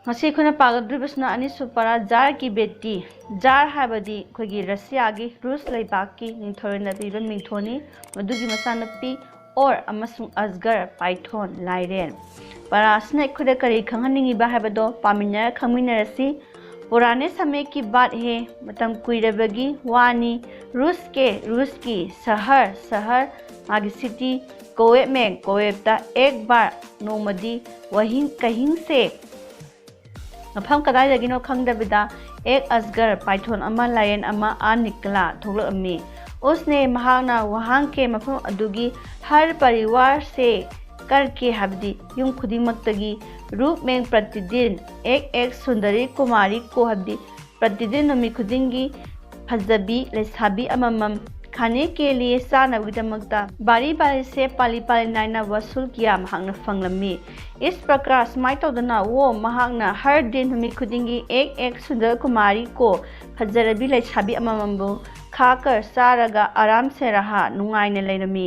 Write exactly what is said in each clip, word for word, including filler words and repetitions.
ꯉꯁꯤ ꯑꯩꯈꯣꯏꯅ ꯄꯥꯒꯗꯧꯔꯤꯕꯁꯤꯅ ꯑꯅꯤꯁꯨꯕ ꯄꯔꯥ, ꯖꯥꯔꯒꯤ ꯕꯦꯇꯤ꯫ ꯖꯥꯔ ꯍꯥꯏꯕꯗꯤ ꯑꯩꯈꯣꯏꯒꯤ ꯔꯁꯤꯌꯥꯒꯤ ꯔꯨꯁ ꯂꯩꯕꯥꯛꯀꯤ ꯅꯤꯡꯊꯧꯔꯦꯜꯅ ꯄꯤꯕ ꯃꯤꯡꯊꯣꯜꯅꯤ꯫ ꯃꯗꯨꯒꯤ ꯃꯆꯥꯅꯨꯄꯤ ꯑꯣꯔ ꯑꯃꯁꯨꯡ ꯑꯁꯒꯔ ꯄꯥꯏꯊꯣꯟ ꯂꯥꯏꯔꯦꯟ꯫ ꯄꯔꯥ ꯑꯁꯤꯅ ꯑꯩꯈꯣꯏꯗ ꯀꯔꯤ ꯈꯪꯍꯟꯅꯤꯡꯉꯤꯕ ꯍꯥꯏꯕꯗꯣ ꯄꯥꯃꯤꯟꯅꯔ ꯈꯪꯃꯤꯟꯅꯔꯁꯤ꯫ ꯄꯨꯔꯥꯅꯦ ꯁꯃꯦ ꯀꯤ ꯕꯥꯠ ꯍꯦ, ꯃꯇꯝ ꯀꯨꯏꯔꯕꯒꯤ ꯋꯥꯅꯤ꯫ ꯔꯨꯁ ꯀꯦ, ꯔꯨꯁꯀꯤ, ꯁꯍꯔ, ꯁꯍꯔ, ꯃꯥꯒꯤ ꯁꯤꯇꯤ, ꯀꯣꯋꯦꯞ ꯃꯦ, ꯀꯣꯋꯦꯞꯇ, ꯑꯦꯛ ꯕꯥꯔ, ꯅꯣꯡꯃꯗꯤ, ꯋꯥꯍꯤꯡ, ꯀꯍꯤꯡꯁꯦ, ꯃꯐꯝ ꯀꯗꯥꯏꯗꯒꯤꯅꯣ ꯈꯪꯗꯕꯤꯗ ꯑꯦꯛ ꯑꯁꯒꯔ ꯄꯥꯏꯊꯣꯟ ꯑꯃ, ꯂꯥꯏꯔꯦꯟ ꯑꯃ, ꯑꯥ ꯅꯤꯀꯂꯥ ꯊꯣꯛꯂꯛꯂꯝꯃꯤ꯫ ꯎꯁꯅꯦ, ꯃꯍꯥꯛꯅ ꯋꯥꯍꯥꯡ ꯀꯦ ꯃꯐꯝ ꯑꯗꯨꯒꯤ ꯍꯔ ꯄꯔꯤꯋꯥꯔ ꯁꯦ ꯀꯔ ꯀꯦ ꯍꯥꯏꯕꯗꯤ ꯌꯨꯝ ꯈꯨꯗꯤꯡꯃꯛꯇꯒꯤ ꯔꯨꯞ ꯃꯦꯡ ꯄ꯭ꯔꯇꯤꯗꯤꯟ ꯑꯦꯛ ꯑꯦꯛ ꯁꯨꯟꯗꯔꯤ ꯀꯨꯃꯥꯔꯤ ꯀꯣ ꯍꯥꯏꯕꯗꯤ ꯄ꯭ꯔꯇꯤꯗꯤꯟ ꯅꯨꯃꯤꯠ ꯈꯨꯗꯤꯡꯒꯤ ꯐꯖꯕꯤ ꯂꯩꯁꯥꯕꯤ ꯑꯃꯃꯝ ꯈꯥꯅꯦ ꯀꯦ ꯂꯤꯌꯦ ꯆꯥꯅꯕꯒꯤꯗꯃꯛꯇ ꯕꯥꯔꯤ ꯕꯥꯔꯤ ꯁꯦ ꯄꯥꯂꯤ ꯄꯥꯂꯤ ꯅꯥꯏꯅ ꯋꯥꯁꯨꯜ ꯀꯤꯌꯥ ꯃꯍꯥꯛꯅ ꯐꯪꯂꯝꯃꯤ꯫ ꯏꯁ ꯄ꯭ꯔꯀꯥꯔ ꯁꯨꯃꯥꯏꯅ ꯇꯧꯗꯅ ꯋꯣ ꯃꯍꯥꯛꯅ ꯍꯔ ꯗꯤꯟ ꯅꯨꯃꯤꯠ ꯈꯨꯗꯤꯡꯒꯤ ꯑꯦꯛ ꯑꯦꯛ ꯁꯨꯟꯗꯔ ꯀꯨꯃꯥꯔꯤ ꯀꯣ ꯐꯖꯔꯕꯤ ꯂꯩꯁꯥꯕꯤ ꯑꯃꯃꯝꯕꯨ ꯈꯥꯀꯔ ꯆꯥꯔꯒ ꯑꯔꯥꯝ ꯁꯦ ꯔꯍꯥ ꯅꯨꯡꯉꯥꯏꯅ ꯂꯩꯔꯝꯃꯤ꯫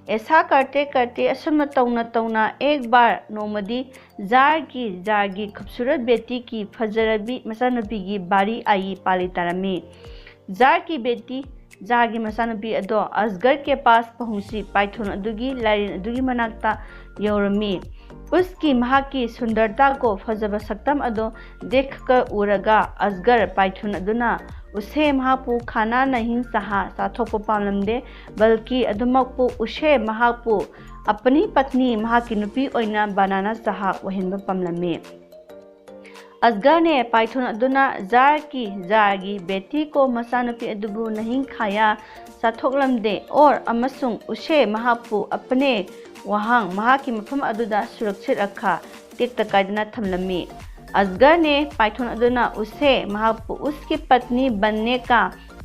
ꯑꯦꯁꯥ ꯀꯔꯇꯦ ꯀꯔꯇꯦ ꯑꯁꯨꯝꯅ ꯇꯧꯅ ꯇꯧꯅ ꯑꯦꯛ ꯕꯥꯔ ꯅꯣꯡꯃꯗꯤ ꯖꯥꯔꯒꯤ ꯖꯥꯔꯒꯤ ꯈꯨꯞꯁꯨꯔꯠ ꯕꯦꯇꯤꯒꯤ ꯐꯖꯔꯕꯤ ꯃꯆꯥꯅꯨꯄꯤꯒꯤ ꯕꯥꯔꯤ ꯑꯥꯏ ꯄꯥꯂꯤ ꯇꯥꯔꯝꯃꯤ꯫ ꯖꯥꯔꯒꯤ ꯕꯦꯇꯤ, ꯖꯥꯔꯒꯤ ꯃꯆꯥꯅꯨꯄꯤ ꯑꯗꯣ ꯑꯁꯒꯔ ꯀꯦ ꯄꯥꯁ ꯄꯍꯨꯝꯁꯤ ꯄꯥꯏꯊꯣꯟ ꯑꯗꯨꯒꯤ ꯂꯥꯏꯔꯦꯟ ꯑꯗꯨꯒꯤ ꯃꯅꯥꯛꯇ ꯌꯧꯔꯝꯃꯤ꯫ ꯎꯁꯀꯤ ꯃꯍꯥꯛꯀꯤ ꯁꯨꯟꯗꯔꯇꯥ ꯀꯣ ꯐꯖꯕ ꯁꯛꯇꯝ ꯑꯗꯣ ꯗꯦꯈꯀ ꯎꯔꯒ ꯑꯁꯒꯔ ꯄꯥꯏꯊꯣꯟ ꯑꯗꯨꯅ ꯎꯁꯦ ꯃꯍꯥꯛꯄꯨ ꯈꯥꯅꯥ ꯅꯍꯤꯡ ꯆꯍꯥ ꯆꯥꯊꯣꯛꯄ ꯄꯥꯝꯂꯝꯗꯦ, ꯕꯜꯀꯤ ꯑꯗꯨꯃꯛꯄꯨ ꯎꯁꯦ ꯃꯍꯥꯛꯄꯨ ꯑꯄꯅꯤ ꯄꯠꯅꯤ ꯃꯍꯥꯛꯀꯤ ꯅꯨꯄꯤ ꯑꯣꯏꯅ ꯕꯅꯥꯅꯥ ꯆꯍꯥ ꯑꯣꯏꯍꯟꯕ ꯄꯥꯝꯂꯝꯃꯤ꯫ ꯑꯁꯒꯔꯅꯦ ꯄꯥꯏꯊꯣꯟ ꯑꯗꯨꯅ ꯖꯥꯔꯒꯤ ꯖꯥꯔꯒꯤ ꯕꯦꯇꯤ ꯀꯣ ꯃꯆꯥꯅꯨꯄꯤ ꯑꯗꯨꯕꯨ ꯅꯍꯤꯡ ꯈꯥꯌꯥ ꯆꯥꯊꯣꯛꯂꯝꯗꯦ ꯑꯣꯔ ꯑꯃꯁꯨꯡ ꯎꯁꯦ ꯃꯍꯥꯛꯄꯨ ꯑꯄꯅꯦ ꯋꯥꯍꯥꯡ ꯃꯍꯥꯛꯀꯤ ꯃꯐꯝ ꯑꯗꯨꯗ ꯁꯨꯔꯛꯁꯤꯠ ꯔꯈꯥ ꯇꯦꯛꯇ ꯀꯥꯏꯗꯅ ꯊꯝꯂꯝꯃꯤ꯫ ꯑꯁꯒꯔꯅꯦ ꯄꯥꯏꯊꯣꯟ ꯑꯗꯨꯅ ꯎꯁꯦ ꯃꯍꯥꯛꯄꯨ ꯎꯁꯀꯤ ꯄꯠꯅꯤ ꯕꯟꯅꯦ ꯀꯥ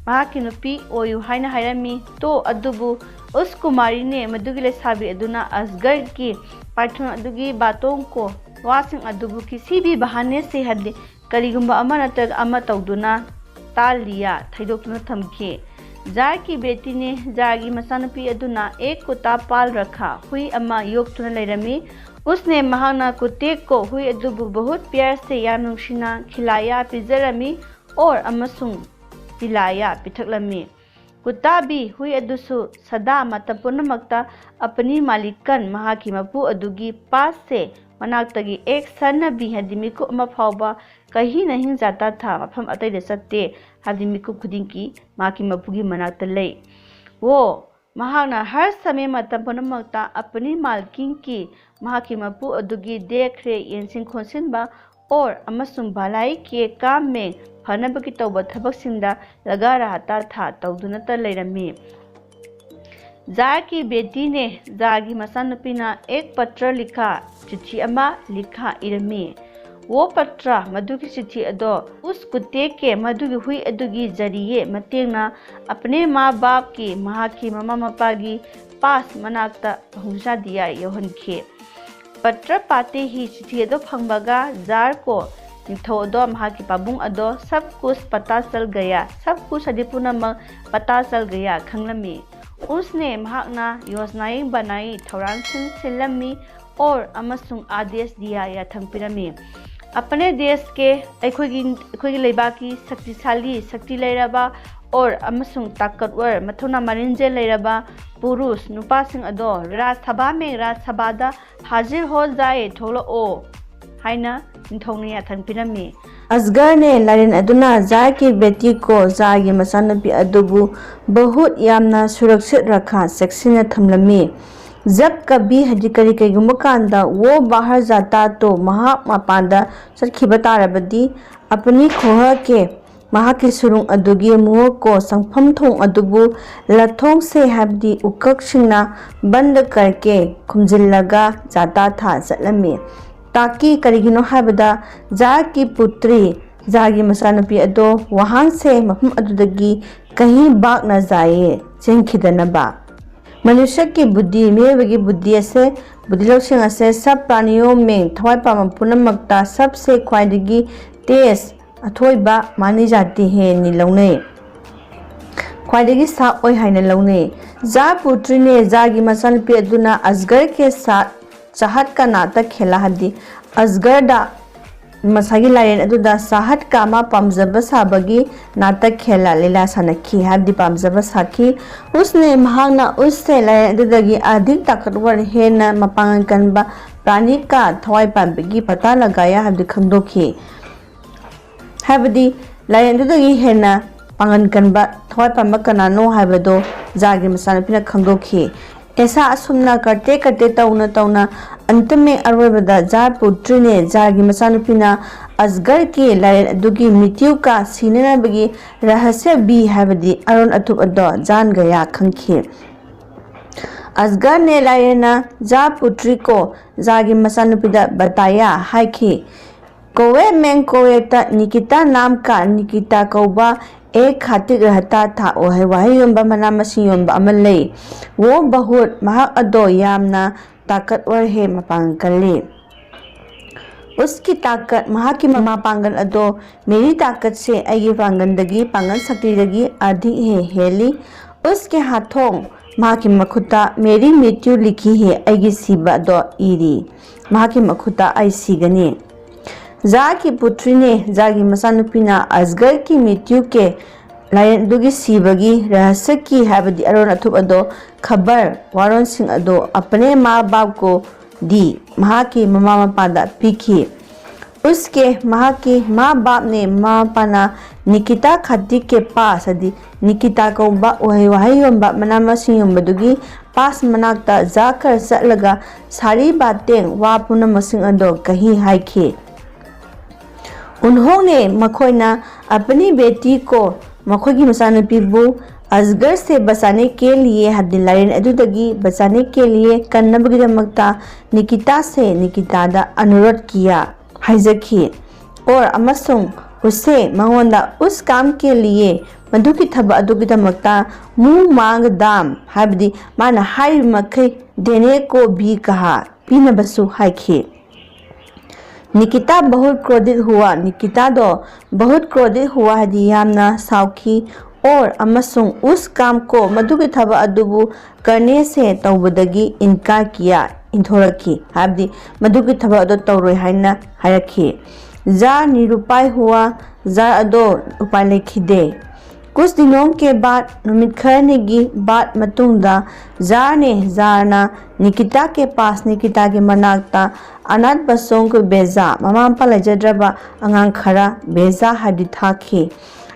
ꯃꯍꯥꯛꯀꯤ ꯅꯨꯄꯤ ꯑꯣꯏꯌꯨ ꯍꯥꯏꯅ ꯍꯥꯏꯔꯝꯃꯤ꯫ ꯇꯣ ꯑꯗꯨꯕꯨ ꯎꯁ ꯀꯨꯃꯥꯔꯤꯅꯦ ꯃꯗꯨꯒꯤ ꯂꯩꯁꯥꯕꯤ ꯑꯗꯨꯅ ꯑꯁꯒꯔꯒꯤ ꯄꯥꯏꯊꯣꯟ ꯑꯗꯨꯒꯤ ꯕꯥꯇꯣꯡ ꯀꯣ ꯋꯥꯁꯤꯡ ꯑꯗꯨꯕꯨ ꯀꯤꯁꯤ ꯚꯤ ꯕꯍꯥꯅꯦ ꯁꯦ ꯍꯥꯏꯕꯗꯤ ꯀꯔꯤꯒꯨꯝꯕ ꯑꯃ ꯅꯠꯇ꯭ꯔꯒ ꯑꯃ ꯇꯧꯗꯨꯅ ꯇꯥ ꯂꯤꯌꯥ ꯊꯩꯗꯣꯛꯇꯨꯅ ꯊꯝꯈꯤ꯫ ꯖꯥꯔꯒꯤ ꯕꯦꯇꯤꯅꯦ, ꯖꯥꯔꯒꯤ ꯃꯆꯥꯅꯨꯄꯤ ꯑꯗꯨꯅ ꯑꯦꯛ ꯀꯨꯇꯥ ꯄꯥꯜ ꯔꯈꯥ, ꯍꯨꯏ ꯑꯃ ꯌꯣꯛꯇꯨꯅ ꯂꯩꯔꯝꯃꯤ꯫ ꯎꯁꯅꯦ, ꯃꯍꯥꯛꯅ ꯀꯨꯇꯦꯛ ꯀꯣ, ꯍꯨꯏ ꯑꯗꯨꯕꯨ ꯕꯍꯨꯠ ꯄ꯭ꯌꯥꯔ ꯁꯦ, ꯌꯥꯝ ꯅꯨꯡꯁꯤꯅ ꯈꯤꯂꯥꯌꯥ ꯄꯤꯖꯔꯝꯃꯤ꯫ ꯑꯣꯔ ꯑꯃꯁꯨꯡ ꯄꯤꯂꯥꯌꯥ ꯄꯤꯊꯛꯂꯝꯃꯤ꯫ ꯀꯨꯇꯥꯕꯤ, ꯍꯨꯏ ꯑꯗꯨꯁꯨ ꯁꯗꯥ, ꯃꯇꯝ ꯄꯨꯝꯅꯃꯛꯇ ꯑꯄꯅꯤ ꯃꯥꯂꯤꯀꯟ, ꯃꯍꯥꯛꯀꯤ ꯃꯄꯨ ꯑꯗꯨꯒꯤ ꯄꯥꯁ ꯁꯦ, ꯃꯅꯥꯛꯇꯒꯤ ꯑꯦꯛ ꯁꯟꯅꯕꯤ ꯍꯥꯏꯗꯤ ꯃꯤꯀꯨꯞ ꯑꯃ ꯐꯥꯎꯕ ꯀꯍꯤ ꯅꯍꯤꯡ ꯖꯥꯇꯥ ꯊꯥ, ꯃꯐꯝ ꯑꯇꯩꯗ ꯆꯠꯇꯦ ꯍꯥꯏꯕꯗꯤ ꯃꯤꯀꯨꯞ ꯈꯨꯗꯤꯡꯒꯤ ꯃꯍꯥꯛꯀꯤ ꯃꯄꯨꯒꯤ ꯃꯅꯥꯛꯇ ꯂꯩ꯫ ꯋꯣ, ꯃꯍꯥꯛꯅ ꯍꯔ ꯁꯃꯦ, ꯃꯇꯝ ꯄꯨꯝꯅꯃꯛꯇ ꯑꯄꯅꯤ ꯃꯥꯜꯀꯤꯟꯒꯤ, ꯃꯍꯥꯛꯀꯤ ꯃꯄꯨ ꯑꯗꯨꯒꯤ ꯗꯦꯈ꯭ꯔꯦ, ꯌꯦꯡꯁꯤꯟ ꯈꯣꯠꯁꯤꯟꯕ, ꯑꯣꯔ ꯑꯃꯁꯨꯡ ꯚꯂꯥꯏ ꯀꯦ ꯀꯥꯝ ꯃꯦ, ꯐꯅꯕꯒꯤ ꯇꯧꯕ ꯊꯕꯛꯁꯤꯡꯗ ꯂꯒꯥ ꯔꯍꯥꯇꯥ ꯊꯥ, ꯇꯧꯗꯨꯅꯇ ꯂꯩꯔꯝꯃꯤ꯫ ꯖꯥꯔꯒꯤ ꯕꯦꯇꯤꯅꯦ, ꯖꯥꯔꯒꯤ ꯃꯆꯥꯅꯨꯄꯤꯅ ꯑꯦꯛ ꯄꯇ꯭ꯔ ꯂꯤꯈꯥ, ꯆꯤꯊꯤ ꯑꯃ ꯂꯤꯈꯥ ꯏꯔꯝꯃꯤ꯫ ꯋꯣ ꯄꯇ꯭ꯔ, ꯃꯗꯨꯒꯤ ꯆꯤꯊꯤ ꯑꯗꯣ, ꯎꯁ ꯀꯨꯇꯦꯛ ꯀꯦ, ꯃꯗꯨꯒꯤ ꯍꯨꯏ ꯑꯗꯨꯒꯤ ꯖꯔꯤꯌꯦ ꯃꯇꯦꯡꯅ ꯑꯄꯅꯦ ꯃꯥ ꯕꯥꯞꯀꯤ, ꯃꯍꯥꯛꯀꯤ ꯃꯃꯥ ꯃꯄꯥꯒꯤ ꯄꯥꯁ ꯃꯅꯥꯛꯇ ꯄꯍꯨꯡꯆꯥ ꯗꯤꯌꯥ, ꯌꯧꯍꯟꯈꯤ꯫ ꯄꯇ꯭ꯔ ꯄꯥꯇꯦ ꯍꯤ, ꯆꯤꯊꯤ ꯑꯗꯨ ꯐꯪꯕꯒ ꯖꯥꯔ ꯀꯣ, ꯅꯤꯡꯊꯧ ꯑꯗꯣ, ꯃꯍꯥꯛꯀꯤ ꯄꯥꯕꯨꯡ ꯑꯗꯣ ꯁꯕ ꯀꯨꯁ ꯄꯇꯥ ꯆꯜ ꯒꯌꯥ, ꯁꯕ ꯀꯨꯁ ꯍꯥꯏꯗꯤ ꯄꯨꯝꯅꯃꯛ, ꯄꯇꯥ ꯆꯜ ꯒꯌꯥ, ꯈꯪꯂꯝꯃꯤ꯫ ꯎꯁꯅꯦ, ꯃꯍꯥꯛꯅ ꯌꯣꯖꯅꯥꯏ ꯕꯅꯥꯏ, ꯊꯧꯔꯥꯡꯁꯤꯡ ꯁꯤꯜꯂꯝꯃꯤ꯫ ꯑꯣꯔ ꯑꯃꯁꯨꯡ ꯑꯥꯗꯦꯁ ꯗꯤꯌꯥ, ꯌꯥꯊꯪ ꯄꯤꯔꯝꯃꯤ꯫ ꯑꯄꯅꯦ ꯗꯦꯁ ꯀꯦ, ꯑꯩꯈꯣꯏꯒꯤ, ꯑꯩꯈꯣꯏꯒꯤ ꯂꯩꯕꯥꯛꯀꯤ ꯁꯛꯇꯤꯁꯥꯂꯤ, ꯁꯛꯇꯤ ꯂꯩꯔꯕ, ꯑꯣꯔ ꯑꯃꯁꯨꯡ ꯇꯥꯀꯠꯋꯔ, ꯃꯊꯧꯅꯥ ꯃꯔꯤꯟꯖꯦꯜ ꯂꯩꯔꯕ ꯄꯨꯔꯨꯁ, ꯅꯨꯄꯥꯁꯤꯡ ꯑꯗꯣ ꯔꯥꯖ ꯁꯚꯥ ꯃꯦ, ꯔꯥꯖ ꯁꯚꯥꯗ ꯍꯥꯖꯤꯔ ꯍꯣ ꯖꯥꯏ, ꯊꯣꯛꯂꯛꯑꯣ ꯍꯥꯏꯅ ꯅꯤꯡꯊꯧꯅ ꯌꯥꯊꯪ ꯄꯤꯔꯝꯃꯤ꯫ ꯑꯁꯒꯔꯅꯦ, ꯂꯥꯏꯔꯦꯟ ꯑꯗꯨꯅ ꯖꯥꯔꯒꯤ ꯕꯦꯇꯤ ꯀꯣ, ꯖꯥꯔꯒꯤ ꯃꯆꯥꯅꯨꯄꯤ ꯑꯗꯨꯕꯨ ꯕꯍꯨꯠ ꯌꯥꯝꯅ ꯁꯨꯔꯛꯁꯤꯠ ꯔꯈꯥ, ꯆꯦꯛꯁꯤꯟꯅ ꯊꯝꯂꯝꯃꯤ꯫ ꯖꯕ ꯀꯕꯤ ꯍꯥꯏꯗꯤ ꯀꯔꯤ, ꯀꯩꯒꯨꯝꯕ ꯀꯥꯟꯗ ꯋꯣ ꯕꯥꯍꯔ ꯖꯥꯇꯥ ꯇꯣ, ꯃꯍꯥꯛ ꯃꯄꯥꯟꯗ ꯆꯠꯈꯤꯕ ꯇꯥꯔꯕꯗꯤ, ꯑꯄꯅꯤ ꯈꯣꯍ ꯀꯦ, ꯃꯍꯥꯛꯀꯤ ꯁꯨꯔꯨꯡ ꯑꯗꯨꯒꯤ ꯃꯨꯍ ꯀꯣ, ꯆꯪꯐꯝ ꯊꯣꯡ ꯑꯗꯨꯕꯨ ꯂꯊꯣꯡꯁꯦ ꯍꯥꯏꯕꯗꯤ ꯎꯀꯛꯁꯤꯡꯅ ꯕꯟꯗ ꯀꯔꯀꯦ, ꯈꯨꯝꯖꯤꯜꯂꯒ ꯖꯥꯇꯥ ꯊꯥ ꯆꯠꯂꯝꯃꯤ꯫ ꯇꯥꯀꯤ, ꯀꯔꯤꯒꯤꯅꯣ ꯍꯥꯏꯕꯗ ꯖꯥꯔꯒꯤ ꯄꯨꯇ꯭ꯔꯤ, ꯖꯥꯔꯒꯤ ꯃꯆꯥꯅꯨꯄꯤ ꯑꯗꯣ ꯋꯥꯍꯥꯟꯁꯦ ꯃꯐꯝ ꯑꯗꯨꯗꯒꯤ ꯀꯍꯤ ꯕꯥꯛꯅ ꯖꯥꯏꯌꯦ, ꯆꯦꯟꯈꯤꯗꯅꯕ꯫ ꯃꯅꯨꯁ꯭ꯌꯒꯤ ꯕꯨꯗꯤ, ꯃꯤꯑꯣꯏꯕꯒꯤ ꯕꯨꯗꯤ ꯑꯁꯦ, ꯕꯨꯗꯤ ꯂꯧꯁꯤꯡ ꯑꯁꯦ ꯁꯕ ꯄ꯭ꯔꯥꯅꯤꯌꯣ ꯃꯦ, ꯊꯋꯥꯏ ꯄꯥꯟꯕ ꯄꯨꯝꯅꯃꯛꯇ ꯁꯕꯁꯦ, ꯈ꯭ꯋꯥꯏꯗꯒꯤ ꯇꯦꯖ, ꯑꯊꯣꯏꯕ, ꯃꯥꯅꯤ ꯖꯥꯇꯤ ꯍꯦ ꯅꯤ ꯂꯧꯅꯩ꯫ ꯈ꯭ꯋꯥꯏꯗꯒꯤ ꯁꯥꯐ ꯑꯣꯏ ꯍꯥꯏꯅ ꯂꯧꯅꯩ꯫ ꯖꯥ ꯄꯨꯇ꯭ꯔꯤꯅꯦ ꯖꯥꯒꯤ ꯃꯆꯥꯅꯨꯄꯤ ꯑꯗꯨꯅ ꯑꯁꯒꯔ ꯀꯦ ꯁꯥꯊ ꯆꯥꯍꯠ ꯀ ꯅꯥꯇꯛ ꯈꯦꯂꯥ ꯍꯥꯏꯕꯗꯤ ꯑꯁꯒꯔꯗ ꯃꯁꯥꯒꯤ ꯂꯥꯏꯔꯦꯟ ꯑꯗꯨꯗ ꯆꯥꯍꯠ ꯀ ꯑꯃ ꯄꯥꯝꯖꯕ ꯁꯥꯕꯒꯤ ꯅꯥꯇꯛ ꯈꯦꯂꯥ ꯂꯤꯂꯥ ꯁꯥꯟꯅꯈꯤ ꯍꯥꯏꯕꯗꯤ ꯄꯥꯝꯖꯕ ꯁꯥꯈꯤ꯫ ꯎꯁꯅꯦ ꯃꯍꯥꯛꯅ ꯎꯁꯁꯦ ꯂꯥꯏꯔꯦꯟ ꯑꯗꯨꯗꯒꯤ ꯑꯗꯤꯛ ꯇꯥꯀꯠꯋꯔ ꯍꯦꯟꯅ ꯃꯄꯥꯡꯒꯜ ꯀꯟꯕ ꯄ꯭ꯔꯥꯅꯤ ꯀ ꯊꯋꯥꯏ ꯄꯥꯟꯕꯒꯤ ꯄꯇꯥ ꯂꯒꯥꯌꯥ ꯍꯥꯏꯕꯗꯤ ꯈꯪꯗꯣꯛꯈꯤ꯫ ꯍꯥꯏꯕꯗꯤ ꯂꯥꯏꯔꯦꯟ ꯑꯗꯨꯗꯒꯤ ꯍꯦꯟꯅ ꯄꯥꯡꯒꯜ ꯀꯟꯕ ꯊꯋꯥꯏ ꯄꯥꯟꯕ ꯀꯅꯥꯅꯣ ꯍꯥꯏꯕꯗꯣ ꯖꯥꯒꯤ ꯃꯆꯥꯅꯨꯄꯤꯅ ꯈꯪꯗꯣꯛꯈꯤ꯫ ꯑꯦꯁꯥ ꯑꯁꯨꯝꯅ ꯀꯔꯇꯦ ꯀꯔꯇꯦ ꯇꯧꯅ ꯇꯧꯅ ꯑꯟꯇꯃꯦ ꯑꯔꯣꯏꯕꯗ ꯖꯥ ꯄꯨꯇ꯭ꯔꯤꯅꯦ ꯖꯥꯒꯤ ꯃꯆꯥꯅꯨꯄꯤꯅ ꯑꯁꯒꯔꯒꯤ ꯂꯥꯏꯔꯦꯟ ꯑꯗꯨꯒꯤ ꯃꯤꯇ꯭ꯌꯨ ꯀꯥ ꯁꯤꯅꯅꯕꯒꯤ ꯔꯍꯁ꯭ꯌ ꯕꯤ ꯍꯥꯏꯕꯗꯤ ꯑꯔꯣꯟ ꯑꯊꯨꯞ ꯑꯗꯣ ꯖꯥꯟ ꯒꯌꯥ ꯈꯪꯈꯤ꯫ ꯑꯁꯒꯔꯅꯦ ꯂꯥꯏꯔꯦꯟꯅ ꯖꯥ ꯄꯨꯇ꯭ꯔꯤ ꯀꯣ ꯖꯥꯒꯤ ꯃꯆꯥꯅꯨꯄꯤꯗ ꯕꯇꯥꯌꯥ ꯍꯥꯏꯈꯤ꯫ ꯀꯣꯋꯦ ꯃꯦꯡ ꯀꯣꯋꯦꯇ ꯅꯤꯀꯤꯇꯥ ꯅꯥꯝ ꯀ ꯅꯤꯀꯤꯇꯥ ꯀꯧꯕ ꯑꯦ ꯈꯥꯇꯤꯛ ꯔꯍꯇꯥ ꯊꯥ ꯎꯍꯩ ꯋꯥꯍꯩ ꯌꯣꯟꯕ ꯃꯅꯥ ꯃꯁꯤꯡ ꯌꯣꯟꯕ ꯑꯃ ꯂꯩ꯫ ꯋꯣ ꯕꯍꯨꯠ ꯃꯍꯥꯛ ꯑꯗꯣ ꯌꯥꯝꯅ ꯇꯥꯀꯠꯋꯔ ꯍꯦ ꯃꯄꯥꯡꯒꯜ ꯀꯜꯂꯤ꯫ ꯎꯁꯀꯤ ꯇꯥꯀꯠ ꯃꯍꯥꯛꯀꯤ ꯃꯃꯥ ꯄꯥꯡꯒꯜ ꯑꯗꯣ ꯃꯦꯔꯤ ꯇꯥꯀꯠꯁꯦ ꯑꯩꯒꯤ ꯄꯥꯡꯒꯜꯗꯒꯤ ꯄꯥꯡꯒꯜ ꯁꯛꯇꯤꯗꯒꯤ ꯑꯗꯤꯛ ꯍꯦ ꯍꯦꯜꯂꯤ꯫ ꯎꯁꯀꯤ ꯍꯥꯊꯣꯡ ꯃꯍꯥꯛꯀꯤ ꯃꯈꯨꯠꯇ ꯃꯦꯔꯤ ꯃꯤꯇ꯭ꯌꯨ ꯂꯤꯈꯤ ꯍꯦ ꯑꯩꯒꯤ ꯁꯤꯕ ꯑꯗꯣ ꯏꯔꯤ꯫ ꯃꯍꯥꯛꯀꯤ ꯃꯈꯨꯠꯇ ꯑꯩ ꯁꯤꯒꯅꯤ꯫ ꯖꯥꯒꯤ ꯄꯨꯇ꯭ꯔꯤꯅꯦ ꯖꯥꯒꯤ ꯃꯆꯥꯅꯨꯄꯤꯅ ꯑꯁꯒꯔꯒꯤ ꯃꯤꯇ꯭ꯌꯨ ꯀꯦ ꯂꯥꯏꯔꯦꯟ ꯑꯗꯨꯒꯤ ꯁꯤꯕꯒꯤ ꯔꯍꯁ꯭ꯌꯀꯤ ꯍꯥꯏꯕꯗꯤ ꯑꯔꯣꯟ ꯑꯊꯨꯞ ꯑꯗꯣ ꯈꯕꯔ ꯋꯥꯔꯣꯟꯁꯤꯡ ꯑꯗꯣ ꯑꯄꯅꯦ ꯃꯥ ꯕꯥꯞ ꯀꯣ ꯗꯤ ꯃꯍꯥꯛꯀꯤ ꯃꯃꯥ ꯃꯄꯥꯗ ꯄꯤꯈꯤ꯫ ꯎꯁꯀꯦ ꯃꯍꯥꯛꯀꯤ ꯃꯥ ꯕꯥꯞꯅꯦ ꯃꯃꯥ ꯃꯄꯥꯅ ꯅꯤꯀꯤꯇꯥ ꯈꯥꯇꯤꯛ ꯀꯦ ꯄꯥꯁ ꯍꯥꯏꯗꯤ ꯅꯤꯀꯤꯇꯥ ꯀꯧꯕ ꯎꯍꯩ ꯋꯥꯍꯩ ꯌꯣꯟꯕ ꯃꯅꯥ ꯃꯁꯤꯡ ꯌꯣꯟꯕꯗꯨꯒꯤ ꯄꯥꯁ ꯃꯅꯥꯛꯇ ꯖꯥꯈꯔ ꯆꯠꯂꯒ ꯁꯥꯔꯤ ꯕꯥꯇꯦꯡ ꯋꯥ ꯄꯨꯝꯅꯃꯛꯁꯤꯡ ꯑꯗꯣ ꯀꯍꯤ ꯍꯥꯏꯈꯤ꯫ ꯎꯟꯍꯣꯡꯅꯦ ꯃꯈꯣꯏꯅ ꯑꯄꯅꯤ ꯕꯦꯇꯤ ꯀꯣ ꯃꯈꯣꯏꯒꯤ ꯃꯆꯥꯅꯨꯄꯤꯕꯨ ꯑꯁꯒꯔ ꯁꯦ ꯕꯆꯥꯅꯦ ꯀꯦ ꯂꯤꯌꯦ ꯍꯥꯏꯕꯗꯤ ꯂꯥꯏꯔꯦꯟ ꯑꯗꯨꯗꯒꯤ ꯕꯆꯥꯅꯦ ꯀꯦ ꯂꯤꯌꯦ ꯀꯟꯅꯕꯒꯤꯗꯃꯛꯇ ꯅꯤꯀꯤꯇꯥ ꯁꯦ ꯅꯤꯀꯤꯇꯥꯗ ꯑꯅꯨꯔꯣꯙ ꯀꯤꯌꯥ ꯍꯥꯏꯖꯈꯤ꯫ ꯑꯣꯔ ꯑꯃꯁꯨꯡ ꯎꯁꯦ ꯃꯉꯣꯟꯗ ꯎꯁ ꯀꯥꯝ ꯀꯦ ꯂꯤꯌꯦ ꯃꯗꯨꯒꯤ ꯊꯕꯛ ꯑꯗꯨꯒꯤꯗꯃꯛꯇ ꯃꯨ ꯃꯥꯡꯒ ꯗꯥꯝ ꯍꯥꯏꯕꯗꯤ ꯃꯥꯅ ꯍꯥꯏꯔꯤꯕ ꯃꯈꯩ ꯗꯦꯅꯦ ꯀꯣ ꯕꯤ ꯀꯍꯥ ꯄꯤꯅꯕꯁꯨ ꯍꯥꯏꯈꯤ꯫ ꯅꯤꯀꯤꯇꯥ ꯕꯍꯨꯠ ꯀ꯭ꯔꯣꯙꯤꯠ ꯍꯨꯋꯥ ꯅꯤꯀꯤꯇꯥꯗꯣ ꯕꯍꯨꯠ ꯀ꯭ꯔꯣꯙꯤꯠ ꯍꯨꯋꯥ ꯍꯥꯏꯗꯤ ꯌꯥꯝꯅ ꯁꯥꯎꯈꯤ꯫ और ꯑꯃꯁꯨꯡ उस काम को, ꯃꯗꯨꯒꯤ ꯊꯕꯛ ꯑꯗꯨꯕꯨ करने से, ꯇꯧꯕꯗꯒꯤ, इनकार किया, ꯏꯟꯊꯣꯔꯛꯈꯤ, ꯍꯥꯏꯕꯗꯤ ꯃꯗꯨꯒꯤ ꯊꯕꯛ ꯑꯗꯨ ꯇꯧꯔꯣꯏ ꯍꯥꯏꯅ ꯍꯥꯏꯔꯛꯈꯤ꯫ ꯖꯥꯔ निरुपाय हुआ, ꯖꯥꯔ ꯑꯗꯣ ꯎꯄꯥꯏ ꯂꯩꯈꯤꯗꯦ꯫ कुछ दिनों के बाद, ꯅꯨꯃꯤꯠ ꯈꯔꯅꯤꯒꯤ बाद ꯃꯇꯨꯡꯗ, ꯖꯥꯔ ने, ꯖꯥꯔꯅ निकिता के पास, ꯅꯤꯀꯤꯇꯥꯒꯤ ꯃꯅꯥꯛꯇ, अनाथ बच्चों को भेजा, ꯃꯃꯥ ꯃꯄꯥ ꯂꯩꯖꯗ꯭ꯔꯕ ꯑꯉꯥꯡ ꯈꯔ, भेजा ꯍꯥꯏꯕꯗꯤ ꯊꯥꯈꯤ꯫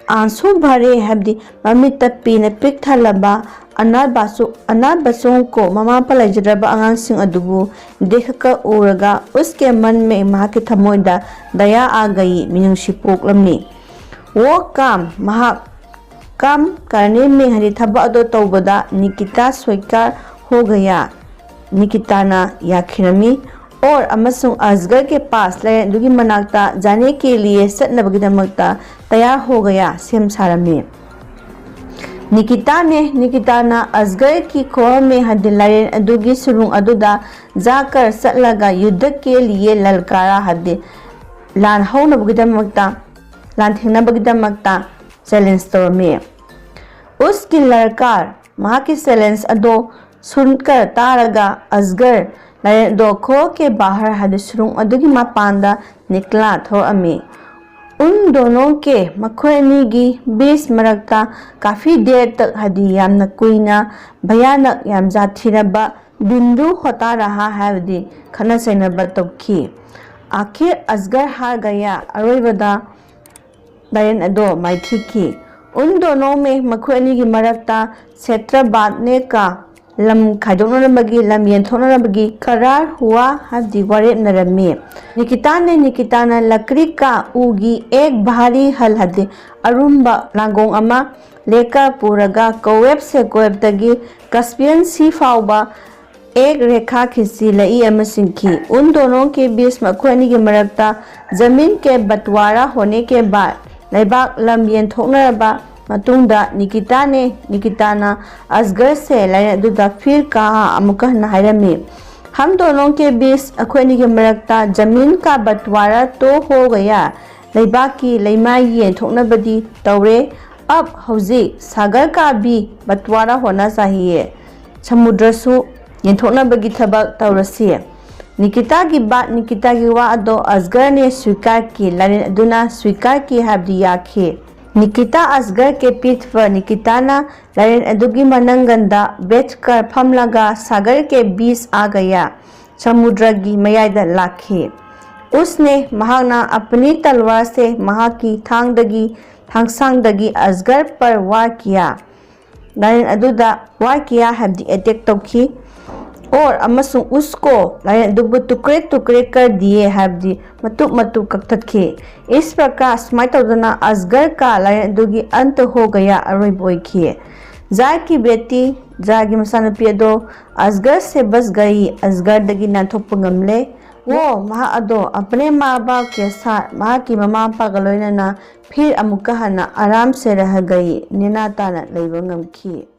आंसू भरे ꯍꯥꯏꯕꯗꯤ ꯃꯃꯤꯠꯇ ꯄꯤꯅ ꯄꯤꯛ ꯊꯜꯂꯕ, अनाथ बच्चों, अनाथ बच्चों को, ꯃꯃꯥ ꯃꯄꯥ ꯂꯩꯖꯗ꯭ꯔꯕ ꯑꯉꯥꯡꯁꯤꯡ ꯑꯗꯨꯕꯨ, देखकर ꯎꯔꯒ, उसके मन में, ꯃꯍꯥꯛꯀꯤ ꯊꯃꯣꯏꯗ, दया आ गई, ꯃꯤꯅꯨꯡꯁꯤ ꯄꯣꯛꯂꯝꯃꯤ꯫ वो काम, ꯃꯍꯥꯛ, काम करने में ꯍꯥꯏꯗꯤ ꯊꯕꯛ ꯑꯗꯨ ꯇꯧꯕꯗ, निकिता स्वीकार हो गया, ꯅꯤꯀꯤꯇꯥꯅ ꯌꯥꯈꯤꯔꯝꯃꯤ꯫ और ꯑꯃꯁꯨꯡ असगर के पास, ꯂꯥꯏꯔꯦꯟ ꯑꯗꯨꯒꯤ ꯃꯅꯥꯛꯇ, जाने के लिए, ꯆꯠꯅꯕꯒꯤꯗꯃꯛꯇ, तैयार हो गया, ꯁꯦꯝ ꯁꯥꯔꯝꯃꯤ꯫ निकिता ने, ꯅꯤꯀꯤꯇꯥꯅ, असगर की खोह में ꯍꯥꯏꯗꯤ ꯂꯥꯏꯔꯦꯟ ꯑꯗꯨꯒꯤ ꯁꯨꯔꯨꯡ ꯑꯗꯨꯗ, जाकर ꯆꯠꯂꯒ, युद्ध के लिए ललकारा ꯍꯥꯏꯗꯤ ꯂꯥꯟ ꯍꯧꯅꯕꯒꯤꯗꯃꯛꯇ, ꯂꯥꯟꯊꯦꯡꯅꯕꯒꯤꯗꯃꯛꯇ challenge ꯇꯧꯔꯝꯃꯤ꯫ उसकी ललकार, ꯃꯍꯥꯛꯀꯤ challenge ꯑꯗꯣ, सुनकर, ꯇꯥꯔꯒ, असगर, ꯂꯥꯏꯔꯦꯟ ꯑꯗꯣ, खोह के बाहर ꯍꯥꯏꯗꯤ ꯁꯨꯔꯨꯡ ꯑꯗꯨꯒꯤ ꯃꯄꯥꯟꯗ, निकला, ꯊꯣꯛꯂꯛꯑꯝꯃꯤ꯫ उन दोनों के, ꯃꯈꯣꯏ ꯑꯅꯤꯒꯤ, बीच, ꯃꯔꯛꯇ, काफी देर तक ꯍꯥꯏꯗꯤ ꯌꯥꯝꯅ ꯀꯨꯏꯅ, भयानक, ꯌꯥꯝ ꯖꯥꯊꯤꯔꯕ, बिंदु होता रहा ꯍꯥꯏꯕꯗꯤ ꯈꯠꯅ ꯆꯩꯅꯕ ꯇꯧꯈꯤ꯫ आखिर असगर हार गया, ꯑꯔꯣꯏꯕꯗ ꯂꯥꯏꯔꯦꯟ ꯑꯗꯣ ꯃꯥꯏꯊꯤꯈꯤ꯫ उन दोनों में, ꯃꯈꯣꯏ ꯑꯅꯤꯒꯤ ꯃꯔꯛꯇ, क्षेत्र बांटने का, ꯂꯝ ꯈꯥꯏꯗꯣꯛꯅꯔꯝꯕꯒꯤ, ꯂꯝ ꯌꯦꯟꯊꯣꯛꯅꯔꯝꯕꯒꯤ, करार हुआ ꯍꯥꯏꯕꯗꯤ ꯋꯥꯔꯦꯞꯅꯔꯝꯃꯤ꯫ निकिता ने, ꯅꯤꯀꯤꯇꯥꯅ, लकड़ी का, ꯎꯒꯤ, एक भारी हल ꯍꯥꯏꯕꯗꯤ ꯑꯔꯨꯝꯕ ꯂꯥꯡꯒꯣꯡ ꯑꯃ, लेकर, ꯄꯨꯔꯒ, कोएब से, ꯀꯣꯑꯦꯕꯇꯒꯤ ꯀꯁꯄꯤꯌꯟ ꯁꯤ ꯐꯥꯎꯕ, एक रेखा खींची, ꯂꯩꯏ ꯑꯃ ꯆꯤꯡꯈꯤ꯫ उन दोनों के बीच, ꯃꯈꯣꯏ ꯑꯅꯤꯒꯤ ꯃꯔꯛꯇ, जमीन के बंटवारा होने के बाद, ꯂꯩꯕꯥꯛ ꯂꯝ ꯌꯦꯟꯊꯣꯛꯅꯔꯕ ꯃꯇꯨꯡꯗ, निकिता ने, ꯅꯤꯀꯤꯇꯥꯅ, असगर से, ꯂꯥꯏꯔꯦꯟ ꯑꯗꯨꯗ, फिर कहा, ꯑꯃꯨꯛꯀ ꯍꯟꯅ ꯍꯥꯏꯔꯝꯃꯤ꯫ हम दोनों के बीच, ꯑꯩꯈꯣꯏ ꯑꯅꯤꯒꯤ ꯃꯔꯛꯇ, जमीन का बंटवारा तो हो गया, ꯂꯩꯕꯥꯛꯀꯤ, ꯂꯩꯃꯥꯏꯒꯤ ꯌꯦꯟꯊꯣꯛꯅꯕꯗꯤ ꯇꯧꯔꯦ, ꯑꯞ ꯍꯧꯖꯤꯛ ꯁꯥꯒꯔ ꯀꯥ ꯕꯤ ꯕꯇ꯭ꯋꯥꯔꯥ ꯍꯣꯅꯥ ꯆꯥꯍꯤꯌꯦ꯫ ꯁꯃꯨꯗ꯭ꯔꯁꯨ ꯌꯦꯟꯊꯣꯛꯅꯕꯒꯤ ꯊꯕꯛ ꯇꯧꯔꯁꯤ꯫ ꯅꯤꯀꯤꯇꯥꯒꯤ ꯕꯥꯠ ꯅꯤꯀꯤꯇꯥꯒꯤ ꯋꯥ ꯑꯗꯣ ꯑꯁꯒꯔꯅꯦ ꯁ꯭ꯋꯤꯀꯥꯔ ꯀꯤ ꯂꯥꯏꯔꯦꯟ ꯑꯗꯨꯅ ꯁ꯭ꯋꯤꯀꯥꯔ ꯀꯤ ꯍꯥꯏꯕꯗꯤ ꯌꯥꯈꯤ꯫ ꯅꯤꯀꯤꯇꯥ ꯑꯁꯒꯔ ꯀꯦ ꯄꯤꯊ ꯄꯔ ꯅꯤꯀꯤꯇꯥꯅ ꯂꯥꯏꯔꯦꯟ ꯑꯗꯨꯒꯤ ꯃꯅꯪꯒꯟꯗ ꯕꯦꯆꯀꯔ ꯐꯝꯂꯒ ꯁꯥꯒꯔ ꯀꯦ ꯕꯤꯁ ꯑꯥ ꯒꯌꯥ ꯁꯃꯨꯗ꯭ꯔꯒꯤ ꯃꯌꯥꯏꯗ ꯂꯥꯛꯈꯤ꯫ ꯎꯁꯅꯦ ꯃꯍꯥꯛꯅ ꯑꯄꯅꯤ ꯇꯜꯋꯥꯔꯁꯦ ꯃꯍꯥꯛꯀꯤ ꯊꯥꯡꯗꯒꯤ ꯊꯥꯡꯁꯥꯡꯗꯒꯤ ꯑꯁꯒꯔ ꯄꯔ ꯋꯥꯔ ꯀꯤꯌꯥ ꯂꯥꯏꯔꯦꯟ ꯑꯗꯨꯗ ꯋꯥꯔ ꯀꯤꯌꯥ ꯍꯥꯏꯕꯗꯤ ꯑꯦꯇꯦꯛ ꯇꯧꯈꯤ꯫ ꯑꯣꯔ ꯑꯃꯁꯨꯡ ꯎꯁꯀꯣ ꯂꯥꯏꯔꯦꯟ ꯑꯗꯨꯕꯨ ꯇꯨꯀ꯭ꯔꯦ ꯇꯨꯀ꯭ꯔꯦ ꯀꯔ ꯗꯤꯌꯦ ꯍꯥꯏꯕꯗꯤ ꯃꯇꯨꯞ ꯃꯇꯨꯞ ꯀꯛꯊꯠꯈꯤ꯫ ꯏꯁ ꯄ꯭ꯔꯀꯥꯔ ꯁꯨꯃꯥꯏꯅ ꯇꯧꯗꯅ ꯑꯁꯒꯔ ꯀꯥ ꯂꯥꯏꯔꯦꯟ ꯑꯗꯨꯒꯤ ꯑꯟꯇ ꯍꯣ ꯒꯌꯥ ꯑꯔꯣꯏꯕ ꯑꯣꯏꯈꯤ꯫ ꯖꯥꯏ ꯀꯤ ꯕꯦꯇꯤ ꯖꯥꯏꯒꯤ ꯃꯆꯥꯅꯨꯄꯤ ꯑꯗꯣ ꯑꯁꯒꯔ ꯁꯦꯕꯁ ꯒꯌꯤ ꯑꯁꯒꯔꯗꯒꯤ ꯅꯥꯟꯊꯣꯛꯄ ꯉꯝꯂꯦ꯫ ꯋꯣ ꯃꯍꯥꯛ ꯑꯗꯣ ꯑꯄꯅꯦ ꯃꯥ ꯕꯥꯞ ꯀꯦ ꯁꯥꯠ ꯃꯍꯥꯛꯀꯤ ꯃꯃꯥ ꯃꯄꯥꯒ ꯂꯣꯏꯅꯅ ꯐꯤꯔ ꯑꯃꯨꯛꯀ ꯍꯟꯅ ꯑꯔꯥꯝ ꯁꯦ ꯔꯍ ꯒꯌꯤ ꯅꯦꯅꯥ ꯇꯥꯅ ꯂꯩꯕ ꯉꯝꯈꯤ꯫